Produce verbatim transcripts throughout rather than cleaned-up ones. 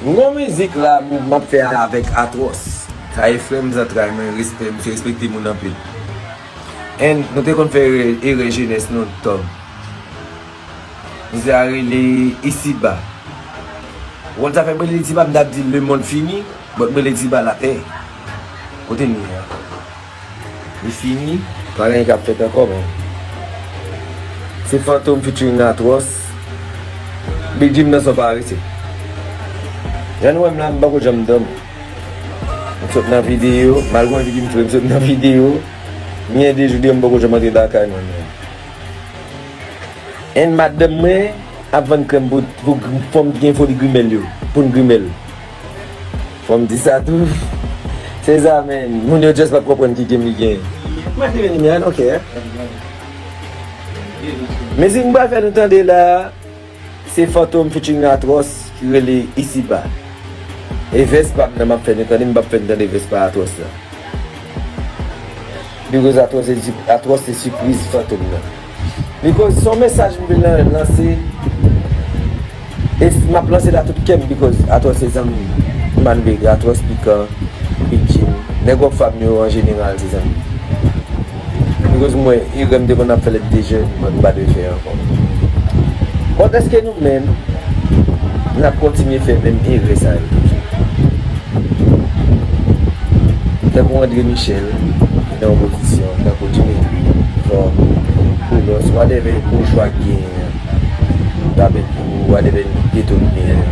M gon mizik la, m, m ap fè avèk Atwòs. Sa e frè m, zantray mwen, respè, misye respekte moun anpil. And nou te konn fè erè, erè jenès nou, Tòm. Misye a rele Isiba. Ou konn sa fè m rele Isiba, m t ap di lemonn fini, but m rele Isiba latè. Kote m ye a? Li fini, pa gen anyen k ap fèt ankò, men. Se Fantom featuring Atwòs. Big Jim nan son parese. Jan nou wè m la, m pako janm dòmi. M sot nan videyo, malgre yon videyo m fè, m sot nan videyo. M gen de jou deyò, m pako janm antre lakay mwen menm. And madanm mwen ap vann krèm pou, pou gri-, fò m gen foli grimèl yo, pou n grimèl. Fò m di sa tou. Se sa, men. Moun yo just p ap konprann ki game li gen. Mwen te vin, man, ok. Mizik m pral fè nou tande la, se Fantom featuring Atwòs ki rele Isiba. E vès pa m nan m ap fè nou tande, m p ap fè nou tande vès pa Atwòs la. Because Atwòs se, Atwòs se sipriz Fantom nan. Because se yon mesaj m vle lan-, lanse. E s-, m ap lanse l a tout kè m, because Atwòs se zanmi m. Manbig, Atwòs, Pikan, Big Jim, nèg Rockfam yo an jeneral se zanmi m. Because m wè erè m te konn ap fè lè m te jèn, mwen m pa dwe fè ankò. But èske nou menm, n ap kontinye fè menm erè sa yo toujou? Tankou André Michel, ki nan opozisyon, tankou Dimitri, Faure, Boulos, whatever boujwa k genyen an, Babetbou, whatever geto k genyen an,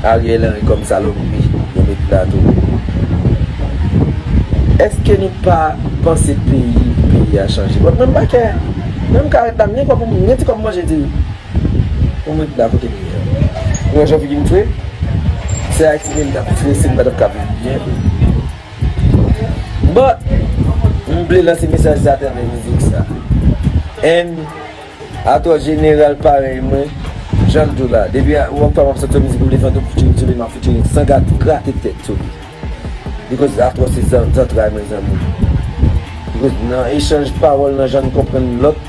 Ariel Henry kòm salopri, yo met la tou. Èske nou pa panse peyi, peyi a chanje? But mwen m pa kè, mwen m ka ret la, m gen kòb, m gen ti kòb manje diri. Ou mwen la kote m ye. Ou wè jan figi m fre? Se Ayiti menm t ap fre, si m pa t ap ka viv byen. But, m vle lanse mesaj sa atravè mizik sa. And, Atwòs jeneral parèy mwen, jan m di w la, depi a, ou ap fè m ap sòti yon mizik, ou vle fè yon featuring sou li, m ap featuring san gat, grate tèt sou li. Because Atwòs se zan-, zantray mwen, zanmi m. Because nan echanj pawòl, nan jan n konprann lòt,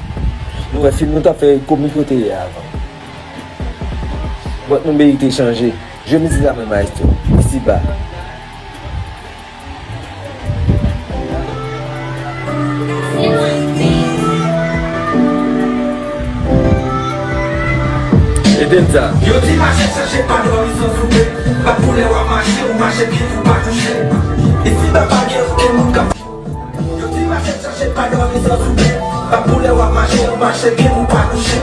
nou wè fim nou t ap fè komik yo te ye avan. But nou merite chanje. Jwe mizik la mwen, maestro. Isiba. Etenn sa. Yo di mache chèche pa dòmi san soupe. Pa pou lè w ap mache, ou mache byen pou pa kouche. Isiba pa gen okenn moun k ap Yo di mache chèche pa dòmi san soupe. Pa pou lè w ap mache, ou mache byen pou pa kouche.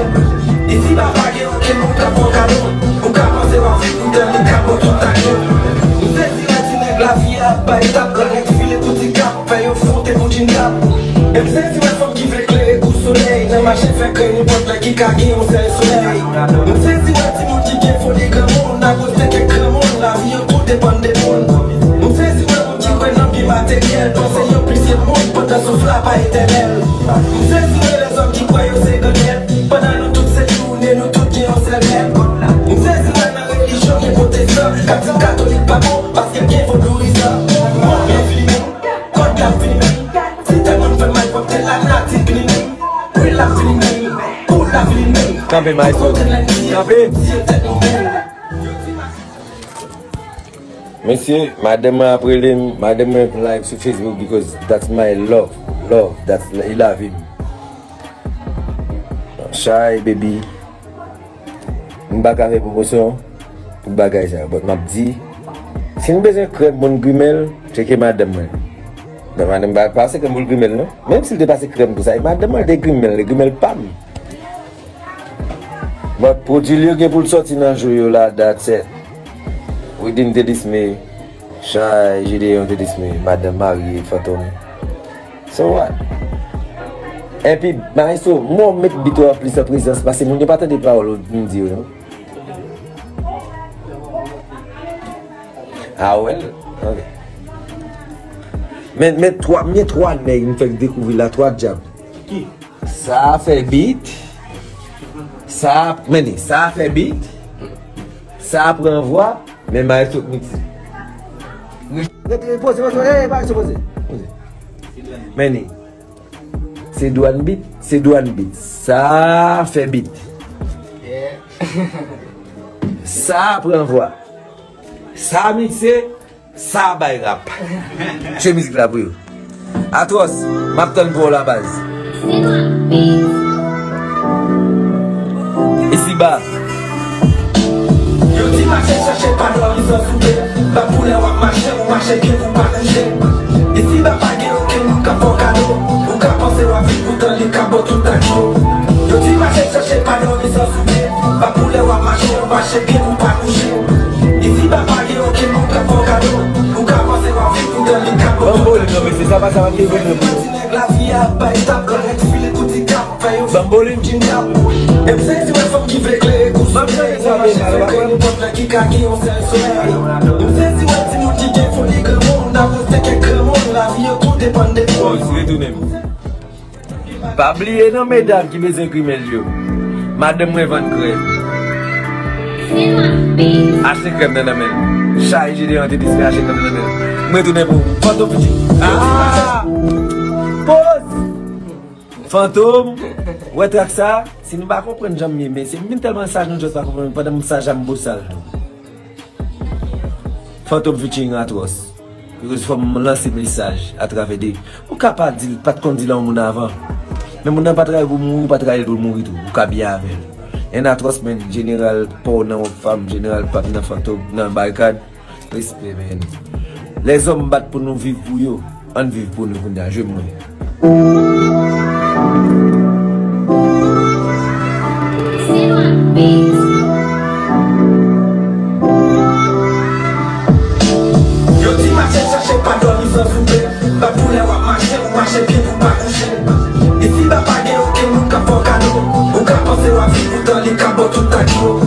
Isiba pa gen okenn moun k ap fè w kado. Ou ka panse w ap viv pou tan li ka bon tout ak yo. M sezi wè ti nèg lavi a ap bay tap, la nèg file pou ti kap, fè yo fwonte pou djindap. E m sezi wè fanm ki vle klere kou solèy, nan mache fè krèy nenpòt lè ki ka gen yon sèl solèy. M sezi wè timoun ki gen foli granmoun, akoz de kèk granmoun, lavi yo tou depann de moun. M sezi wè Ki kwè nan byen materyèl, panse yo plis ke moun, pandan souf la pa etènèl. M sezi wè lèzòm ki kwè yo se granmèt, pandan nou tout se toune, nou tout gen yon sèl mèt. M sezi wè nan relijyon gen pwotestan k ap di katolik pa bon, paske l gen vodourizan. Bon, byen fini menm, kòd la fini menm. Si tèt moun fè mal, pwòpte lanati fini menm. Wi, l ap fini menm, kou la fini menm. Kanpe, maestro. Kanpe. Mesye, madanm mwen ap rele m, madanm mwen live sou Facebook because that's my love, love, that's, e lavi m. Chay, baby, m pa ka fè pwomosyon pou bagay sa, but m ap di, si n bezwen krèm pou n grimèl, tcheke madanm mwen. But madanm pa pase krèm pou l grimèl, non. Menm si l te pase krèm pou sa, e madanm mwen te grimèl, e grimèl pa m. But pwodui l yo gen pou l sòti nan jou yo la, that's it. Within Tedisme, Chay, Gedeon Tedisme, madanm marye, Fantom. So what? Epi, maestro, mwen met bit ou a plis an prezans, paske moun yo pa tande pawòl ou vin di yo, non? Ah, well, ok. Men, men twa, men twa nèg m fèk dekouvri la, twa djab. Ki? Sa a fè bit. Sa a, men li, sa a fè bit. Sa a pran vwa, men maestro k mikse. Rete, poze, poze, hey, maestro, poze. Poze. Men li. Se Douane Beat, se Douane Beat. Sa a fè bit. Sa a pran vwa. Sa mikse, sa bay rap. Jwe mizik la pou yo. Atwòs, m ap tann pou w la baz. Isiba. Yo di mache chache pa dòmi san soupe. Pa pou lè w ap mache, ou mache byen pou pa koute. Isiba pa gen okenn moun k ap fè w kado. Ou ka panse w ap viv poutan li ka ba w tout tak yo. Yo di mache chache pa dòmi san soupe. Pa pou lè w ap mache, ou mache byen pou pa koute. Isiba pa gen okenn moun k ap fè w kado. Ou ka panse w ap viv poutan li ka ba w tout tak yo. Bambolim, non, mesye, sa pa sa, pa gen pwoblèm. Ti nèg lavi a pa etap, lòt nèg file kou di kap. Bambolim. M sezi wè fanm ki vle klere kou solèy. Nan mache fè kre nenpòt lè ki ka gen yon sèl solèy. M sezi wè timoun ki gen foli granmoun, akoz de kèk granmoun, lavi yo tou depann de moun. Retounen. Pa bliye non medam ki bezwen grimèl yo. Madanm mwen vann krèm. Achte krèm nan nan men l. Chay Jedeon te bezwen achte krèm nan nan men l. Mwen tounen pou Fantom Fiti. Ah! Poz! Fantom, wè trak sa, si nou pa konprann jan m ye, men se m vin tèlman saj nou just pa konprann, pandan m saj la m bosal tou. Fantom featuring Atwòs. Because fò m lanse mesaj atravè de. Ou ka pa di l, pa t konn di l a yon moun avan. Men moun nan pa t rayi pou mouri, ou pa t rayi l pou l mouri tou. Ou ka byen avè l. And Atwòs, men, jeneral pa w nan Rockfam, jeneral pa t nan Fantom, nan Barikad. Respè, men. Lèzòm bat pou nou viv pou yo. Ann viv pou nou kounye a, jwe mwen. Yo di mache chache pa dòmi san soupe. Pa pou lè w ap mache, ou mache byen pou pa koute. Isiba pa gen okenn moun k ap fè w kado. Ou ka panse w ap viv poutan li ka ba w tout tak yo.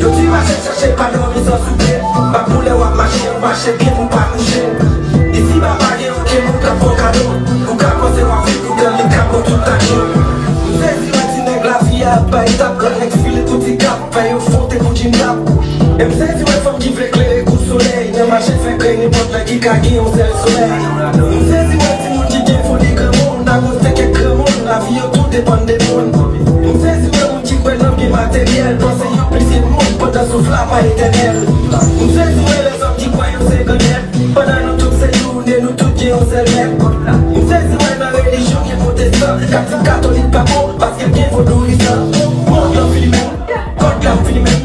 Yo di mache chache pa dòmi san soupe. Pa pou lè w ap mache, ou mache byen pou pa koute. Isiba pa gen okenn moun k ap fè w kado. Ou ka panse w ap viv poutan li ka ba w tout tak yo. M sezi wè ti nèg lavi a pa etap, lòt nèg file kou di kap. Fè yo fwonte pou djim dap. E m sezi wè fanm ki vle klere kou solèy. Nan mache fè kre nenpòt lè ki ka gen yon sèl solèy. M sezi wè timoun ki gen foli granmoun, akoz de kèk granmoun, lavi yo tou depann de moun. M sezi wè moun ki kwè nan byen materyèl, panse yo plis ke moun, pandan souf la pa etènèl. M sezi wè lèzòm ki kwè yo se grannèt, pandan nou tout se youn e nou tout gen yon sèl mèt. M sezi wè nan relijyon gen pwotestan, k ap di katolik pa bon, paske l gen vodouyizan. Mond lan fini menm, kòd la fini menm.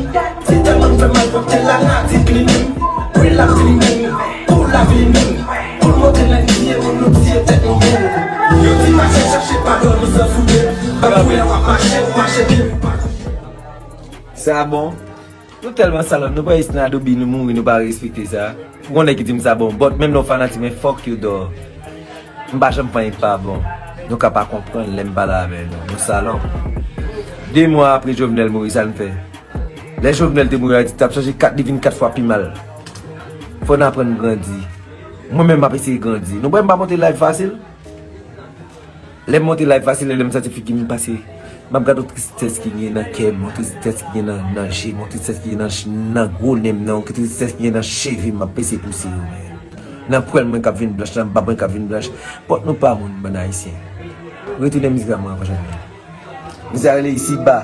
Si tèlman n fè malpwòpte, lanati fini menm. Wi, l ap fini menm. Pou l ap fini menm. Pou l montre lè n tiye moun, nou tiye tèt nou menm. Yo di mache chache pa dòmi san soupe. Pa pou lè w ap mache, ou mache byen pou pa koute. Sa bon. Nou tèlman salòp, nou pran Isnado bi, nou mouri, nou pa respekte sa. Ou konnen ki di m sa bon, but menm lè w fanatik mwen, fuck you, dog. M pa janm fè anyen k pa bon. Nou ka pa konprann lè m pale avè nou. Nou salòp. De mwa apre Jovenel mouri, sa n fè? Lè Jovenel te mouri, Ayiti t ap chanje kat, li vin kat fwa pi mal. Fò n aprann grandi. Mwen menm, m ap eseye grandi. Nou wè m pa monte live fasil? Lè m monte live fasil, lè m santi figi m pase, m ap gade yon tristès ki gen nan kè m, yon tristès ki gen nan, nan je m, yon tristès ki gen nan, nan gwo nen m nan, yon tristès ki gen nan cheve m, m ap pese pouse yo, men. Nan pwèl mwen k ap vin blanch, nan bab mwen k ap vin blanch. But nou pa moun, bann Ayisyen. Retounen mizik la mwen ankò, chante. Mizik la rele Isiba.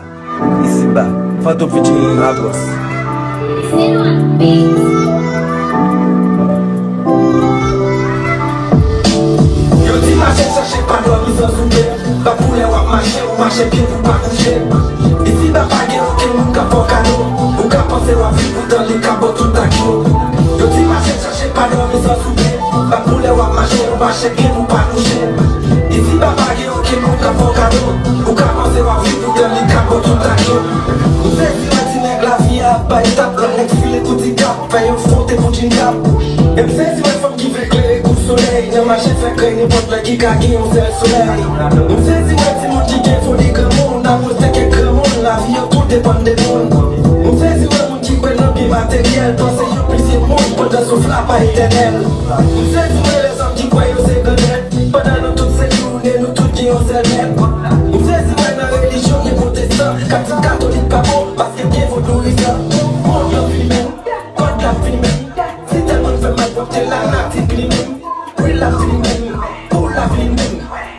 Isiba. Fantom featuring Atwòs. Yo di mache chache pa dòmi san soupe. Pa pou lè w ap mache, ou mache byen pou pa koute. Isiba pa gen okenn moun k ap fè w kado. Ou ka panse w ap viv poutan li ka ba w tout tak yo. Yo di mache chache pa dòmi san soupe. Pa pou lè w ap mache, ou mache byen pou pa koute. Isiba pa gen okenn moun k ap fè w kado. Ou ka panse w ap viv poutan li ka ba w tout tak yo. M sezi wè ti nèg lavi a ap bay tap, lòt nèg file kou di kap. Fè yo fwonte pou djim dap. E m sezi wè fanm ki vle klere kou solèy. Nan mache fè kre nenpòt lè ki ka gen yon sèl solèy. M sezi wè timoun ki gen foli granmoun, akoz de kèk granmoun, lavi yo tou depann de moun. M sezi wè moun ki kwè nan byen materyèl, panse yo plis ke moun, pandan souf la pa etènèl. M sezi wè lèzòm ki kwè yo se grannèt, pandan nou tout se youn e nou tout gen yon sèl mèt. M sezi wè nan relijyon gen pwotestan, k ap di katolik pa bon, paske gen vodouyizan. Mond lan fini menm. Kòd la fini menm. Si tèlman n fè malpwòpte, lanati fini menm. Wi, l ap fini menm. Pou l ap fini menm.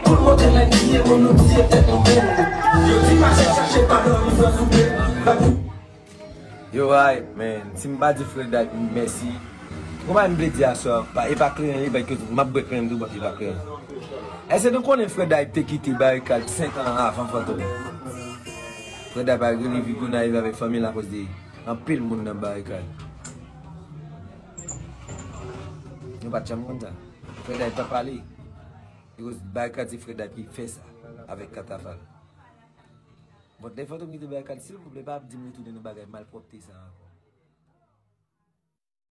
Pou l montre lè n tiye moun, nou tiye tèt nou menm. Yo di mache chache pa dòmi san soupe. Yo, alright, man. Si m M pa di Freda mèsi. Konpa m vle di aswè, pa, e pa kleren li, paske m ap bwè kleren m tou, paske e pa kleren. Èske nou konnen Freda te kite Barikad senk an avan Fantom? Freda pa rele Vigonayiv avèk fanmi l akoz de anpil moun nan Barikad. Nou pa t janm konn sa. Freda pa pale. Akoz Barikad se Freda ki fè sa avèk Katafal. Bon, lè Fantom kite Barikad, silvouplè, pa ap di m retounen nan bagay malpwòpte sa ankò.